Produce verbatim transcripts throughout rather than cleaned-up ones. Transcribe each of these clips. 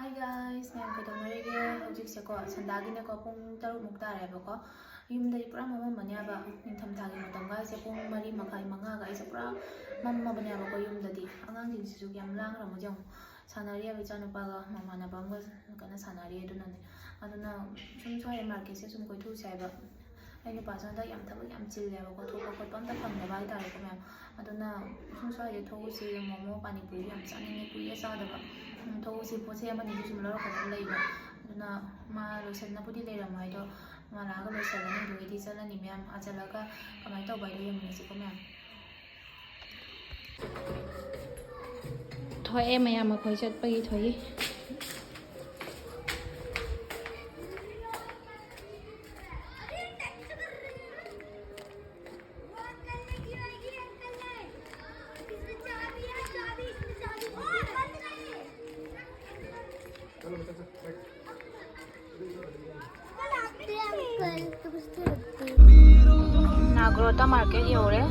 Hi guys, ꯃꯌꯥꯝ ꯀꯩꯗꯧꯅꯔꯤꯒꯦ? ꯍꯧꯖꯤꯛꯁꯦꯀꯣ, ꯁꯟꯗꯥꯒꯤꯅꯦꯀꯣ, ꯄꯨꯡ ꯇꯔꯨꯛꯃꯨꯛ ꯇꯥꯔꯦꯕꯀꯣ꯫ ꯌꯨꯝꯗꯗꯤ ꯄꯨꯔꯥ ꯃꯝꯃꯝꯃꯅꯦꯕ꯫ ꯅꯤꯡꯊꯝꯊꯥꯒꯤ ꯃꯇꯝꯒ ꯍꯥꯏꯁꯦ ꯄꯨꯡ ꯃꯔꯤ ꯃꯈꯥꯏ, ꯃꯉꯥꯒ ꯑꯩꯁꯦ ꯄꯨꯔꯥ ꯃꯝꯃꯕꯅꯦꯕꯀꯣ ꯌꯨꯝꯗꯗꯤ꯫ ꯑꯉꯥꯡꯁꯤꯡꯁꯤꯁꯨ ꯌꯥꯝ ꯂꯥꯡꯈ꯭ꯔꯕ ꯌꯦꯡꯉꯣ꯫ ꯁꯥꯟꯅꯔꯤꯑꯕ ꯏꯆꯥꯅꯨꯄꯥꯒ ꯃꯃꯥꯟꯅꯕ ꯑꯃꯒ ꯀꯟꯅ ꯁꯥꯟꯅꯔꯤ꯫ ꯑꯗꯨꯅꯅꯦ, ꯑꯗꯨꯅ ꯁꯨꯝ ꯁ꯭ꯋꯥꯏ ꯃꯥꯔꯀꯦꯠꯁꯦ ꯁꯨꯝ ꯀꯣꯏꯊꯣꯛꯎꯁꯦ ꯍꯥꯏꯕ꯫ ꯑꯩ ꯅꯨꯄꯥꯁꯨ ꯍꯟꯗꯛ ꯌꯥꯝ ꯊꯕꯛ ꯌꯥꯝ ꯆꯤꯜꯂꯦꯕꯀꯣ, ꯊꯣꯛꯄ ꯈꯣꯠꯄ ꯑꯝꯇ ꯐꯪꯗꯕ ꯍꯥꯏꯇꯥꯔꯦꯀꯣ ꯃꯌꯥꯝ꯫ ꯑꯗꯨꯅ ꯁꯨꯝ ꯁ꯭ꯋꯥꯏꯗ ꯊꯣꯛꯎꯁꯤ, ꯃꯣꯃꯣ ꯄꯥꯅꯤꯄꯨꯔꯤ ꯌꯥꯝ ꯆꯥꯅꯤꯡꯉꯦ, ꯀꯨꯏꯔꯦ ꯆꯥꯗꯕ꯫ ꯎꯝ, ꯊꯣꯛꯎꯁꯤ, ꯄꯣꯠ ꯆꯩ ꯑꯃꯅꯤꯁꯨ ꯁꯨꯝ ꯂꯧꯔꯛꯀꯗꯕ ꯂꯩꯕ꯫ ꯑꯗꯨꯅ ꯃꯥ ꯂꯣꯏꯁꯟꯅꯕꯨꯗꯤ ꯂꯩꯔꯝꯃꯣꯏ, ꯑꯗꯣ ꯃꯥ ꯂꯥꯛꯑꯒ ꯂꯣꯏꯁꯜꯂꯅꯤ, ꯑꯗꯨꯒꯤꯗꯤ ꯆꯠꯂꯅꯤ ꯃꯌꯥꯝ꯫ ꯑꯥ ꯆꯠꯂꯒ ꯀꯃꯥꯏꯅ ꯇꯧꯕ ꯍꯥꯏꯗꯣ ꯌꯦꯡꯃꯤꯟꯅꯁꯤꯀꯣ ꯃꯌꯥꯝ꯫ ꯊꯣꯛꯑꯦ ꯃꯌꯥꯝ, ꯑꯩꯈꯣꯏ ꯆꯠꯄꯒꯤ ꯊꯣꯛꯏ꯫ ꯅꯥꯒ꯭ꯔꯣꯇꯥ ꯃꯥꯔꯀꯦꯠ ꯌꯧꯔꯦ꯫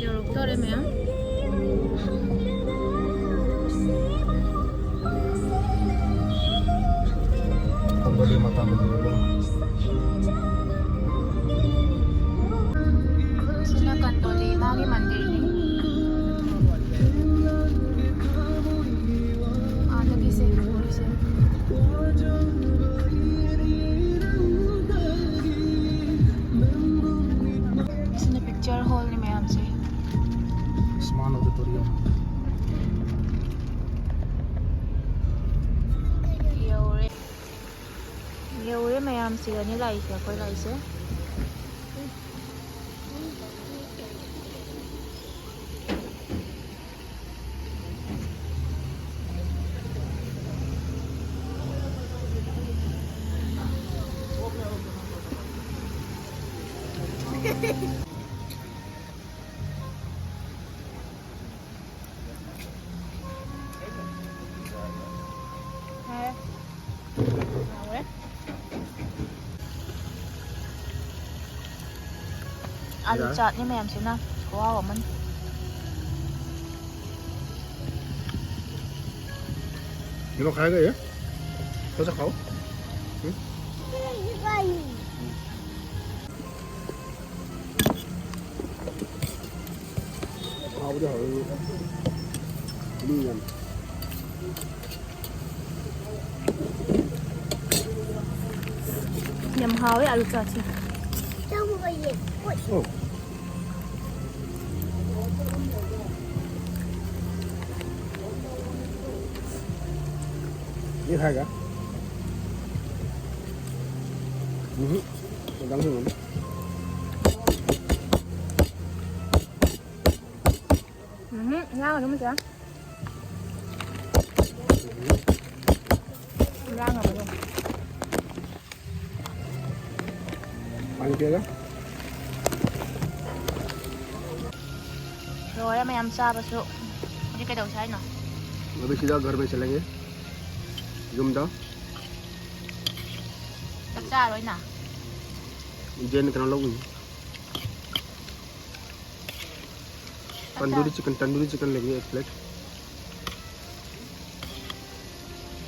ꯌꯧꯔꯛꯇꯣꯔꯦ ꯃꯌꯥꯝ꯫ ꯁꯤꯅ ꯀꯟꯗꯣꯂꯤ ꯏꯃꯥꯒꯤ ꯃꯟꯗꯤꯔꯅꯤ꯫ ꯑꯥꯗꯒꯤꯁꯦ ꯎꯔꯤꯁꯦ꯫ ꯁꯤꯅ picture hallꯅꯤ ꯃꯌꯥꯝꯁꯦ꯫ Smart auditorium꯫ ꯌꯧꯔꯦ꯫ ꯌꯧꯔꯦ ꯃꯌꯥꯝ, ꯁꯤꯗꯅꯤ ꯂꯥꯛꯏꯁꯦ, ꯑꯩꯈꯣꯏ ꯂꯥꯛꯏꯁꯦ꯫ ꯑꯂꯨ ꯌꯥꯔꯦ꯫ ꯆꯥꯠꯅꯤ ꯃꯌꯥꯝꯁꯤꯅ ꯈꯨꯍꯥꯎ ꯑꯃꯅꯤ꯫ ꯀꯩꯅꯣ ꯈꯥꯏꯒ ꯌꯦ? ꯈꯔ ꯆꯥꯈꯥꯎ꯫ ꯎꯝ? ꯍꯥꯎꯕꯗꯤ ꯍꯥꯎꯋꯦ꯫ ꯃꯤ ꯌꯥꯝ ꯌꯥꯝ ꯍꯥꯎꯋꯦ ꯑꯂꯨ ꯆꯥꯠꯁꯦ꯫ ꯑꯣ꯫ ये खाएगा? ꯎꯝ꯫ ꯎꯝ, ꯏꯟꯖꯥꯡ ꯑꯗꯨꯝ ꯆꯥ꯫ ꯏꯟꯖꯥꯡ ꯑꯃ ꯑꯗꯨꯝ꯫ ꯄꯥꯅꯤ ꯄꯤꯔꯒ? ꯂꯣꯏꯔꯦ ꯃꯌꯥꯝ ꯆꯥꯕꯁꯨ꯫ ꯍꯧꯖꯤꯛ ꯀꯩꯗꯧꯁꯦ ꯍꯥꯏꯅꯣ? ꯑꯕꯤ ꯁꯤꯗ ꯘꯔ ꯃꯦ ꯆꯂꯦꯡꯒꯦ꯫ ꯌꯨꯝꯗ꯫ ꯆꯥꯛ ꯆꯥꯔꯣꯏꯅ? ꯖꯦꯟ ꯀꯩꯅꯣ ꯂꯧꯕꯅꯤ꯫ ꯆꯥꯛ ꯆꯥ- ꯇꯟꯗꯨꯔꯤ ꯆꯤꯛꯀꯟ, ꯇꯟꯗꯨꯔꯤ ꯆꯤꯛꯀꯟ ꯂꯩꯕꯅꯤ, ꯑꯦꯛ ꯄ꯭ꯂꯦꯠ꯫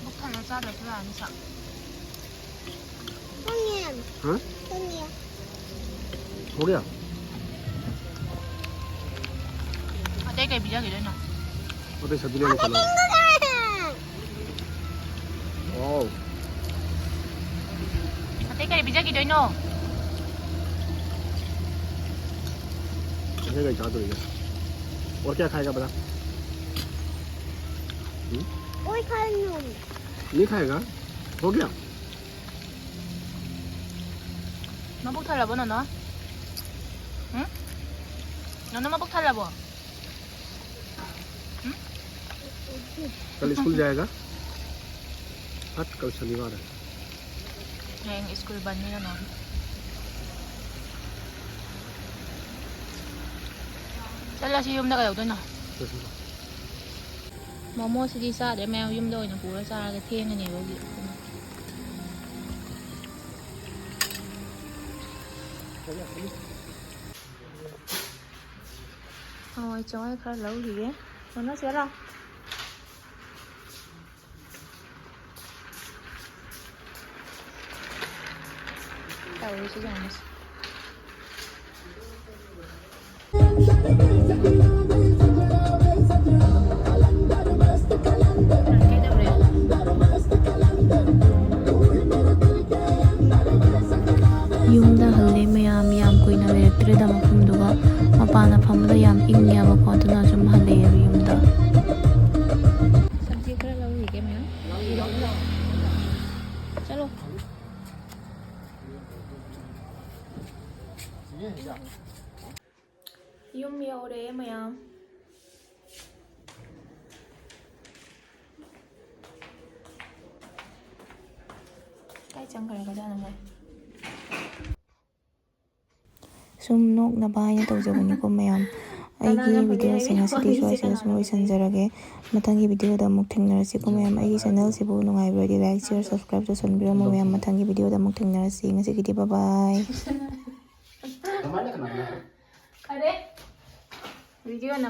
ꯄꯨꯛ ꯊꯟꯅ ꯆꯥꯗ꯭ꯔꯁꯨ ꯌꯥꯔꯅꯤ ꯆꯥꯛ꯫ ꯈꯪꯉꯦ꯫ ꯍꯥ? ꯈꯪꯉꯦ꯫ ꯍꯣ ꯒꯌꯥ? ꯑꯇꯩ ꯀꯩ ꯄꯤꯖꯈꯤꯗꯣꯏꯅꯣ? ꯑꯇꯩ ꯁꯕꯖꯤ ꯂꯩꯔꯨ ꯆꯠꯂꯣ꯫ ꯑꯇꯩ ꯀꯩꯅꯣ ꯇꯧꯔꯦ꯫ ꯋꯥꯎ꯫ ꯑꯇꯩ ꯀꯔꯤ ꯄꯤꯖꯈꯤꯗꯣꯏꯅꯣ? ꯑꯇꯩ ꯀꯔꯤ ꯆꯥꯗꯣꯔꯤꯒꯦ? और क्या खाएगा बता? हम्म? और खाएंगे हम। नहीं खाएगा? हो गया? ꯅꯕꯨꯛ ꯊꯜꯂꯕꯣ, ꯅꯣꯅꯣ? ꯎꯝ? ꯅꯣꯅꯣ ꯃꯕꯨꯛ ꯊꯜꯂꯕꯣ? ꯎꯝ? कल स्कूल जाएगा? ꯍꯠ, कल शनिवार है। ꯍꯌꯦꯡ ꯁ꯭ꯀꯨꯜ ꯕꯟꯅꯤꯅ, ꯅꯣꯅꯣ꯫ ꯆꯠꯂꯁꯤ ꯌꯨꯝꯗ, ꯀꯩꯗꯧꯗꯣꯏꯅꯣ? ꯃꯣꯃꯣꯁꯤꯗꯤ ꯆꯥꯗ꯭ꯔꯦ, ꯃꯌꯥꯝ ꯌꯨꯝꯗ ꯑꯣꯏꯅ ꯄꯨꯔ ꯆꯥꯔꯒꯦ, ꯊꯦꯡꯉꯅꯦꯕ ꯍꯧꯖꯤꯛ꯫ ꯍꯋꯥꯏ ꯆꯦꯡꯋꯥꯏ ꯈꯔ ꯂꯧꯈꯤꯒꯦ꯫ ꯃꯣꯅꯣ ꯁꯤꯗ ꯂꯥꯎ꯫ ꯇꯧꯔꯤꯁꯤ ꯌꯦꯡꯉꯨꯁꯤ꯫ ꯌꯨꯝꯗ ꯍꯜꯂꯦ ꯃꯌꯥꯝ, ꯌꯥꯝ ꯀꯨꯏꯅ ꯂꯩꯔꯛꯇ꯭ꯔꯦꯗ ꯃꯐꯝꯗꯨꯒ꯫ ꯃꯄꯥꯟꯅ ꯐꯝꯕꯗ ꯌꯥꯝ ꯏꯪꯉꯦꯕꯀꯣ, ꯑꯗꯨꯅ ꯁꯨꯝ ꯍꯜꯂꯛꯑꯦꯕ ꯌꯨꯝꯗ꯫ ꯁꯕꯖꯤ ꯈꯔ ꯂꯧꯈꯤꯒꯦ ꯃꯌꯥꯝ꯫ ꯆꯠꯂꯣ꯫ ꯌꯨꯝ ꯌꯧꯔꯦ ꯃꯌꯥꯝ꯫ ꯀꯥꯏ ꯆꯪꯈ꯭ꯔꯒꯖꯥꯠꯅꯣ ꯃꯣꯏ? ꯁꯨꯝ ꯅꯣꯛꯅꯕ ꯍꯥꯏꯅ ꯇꯧꯖꯕꯅꯤꯀꯣ ꯃꯌꯥꯝ꯫ ꯑꯩꯒꯤ ꯀꯅꯥꯅ ꯍꯧꯖꯤꯛ videoꯁꯦ ꯑꯩꯒꯤ ꯉꯁꯤꯗꯤ ꯋꯥꯔꯤꯁꯦ ꯁ꯭ꯋꯥꯏꯁꯤꯗ ꯁꯨꯝ ꯀꯅꯥꯅ ꯂꯣꯏꯁꯤꯟꯖꯔꯒꯦ꯫ ꯃꯊꯪꯒꯤ videoꯗ ꯑꯃꯨꯛ ꯊꯦꯡꯅꯔꯁꯤꯀꯣ ꯃꯌꯥꯝ꯫ ꯑꯩꯒꯤ channelꯁꯤꯕꯨ ꯅꯨꯡꯉꯥꯏꯕꯤꯔꯗꯤ like, share, subscribe ꯇꯧꯁꯟꯕꯤꯔꯝꯃꯣ ꯃꯌꯥꯝ꯫ ꯃꯊꯪꯒꯤ videoꯗ ꯑꯃꯨꯛ ꯊꯦꯡꯅꯔꯁꯤ꯫ ꯉꯁꯤꯒꯤꯗꯤ bye bye꯫ ꯀꯃꯥꯏꯅ ꯀꯅꯥꯅ? ꯑꯔꯦ, video ꯅꯝ-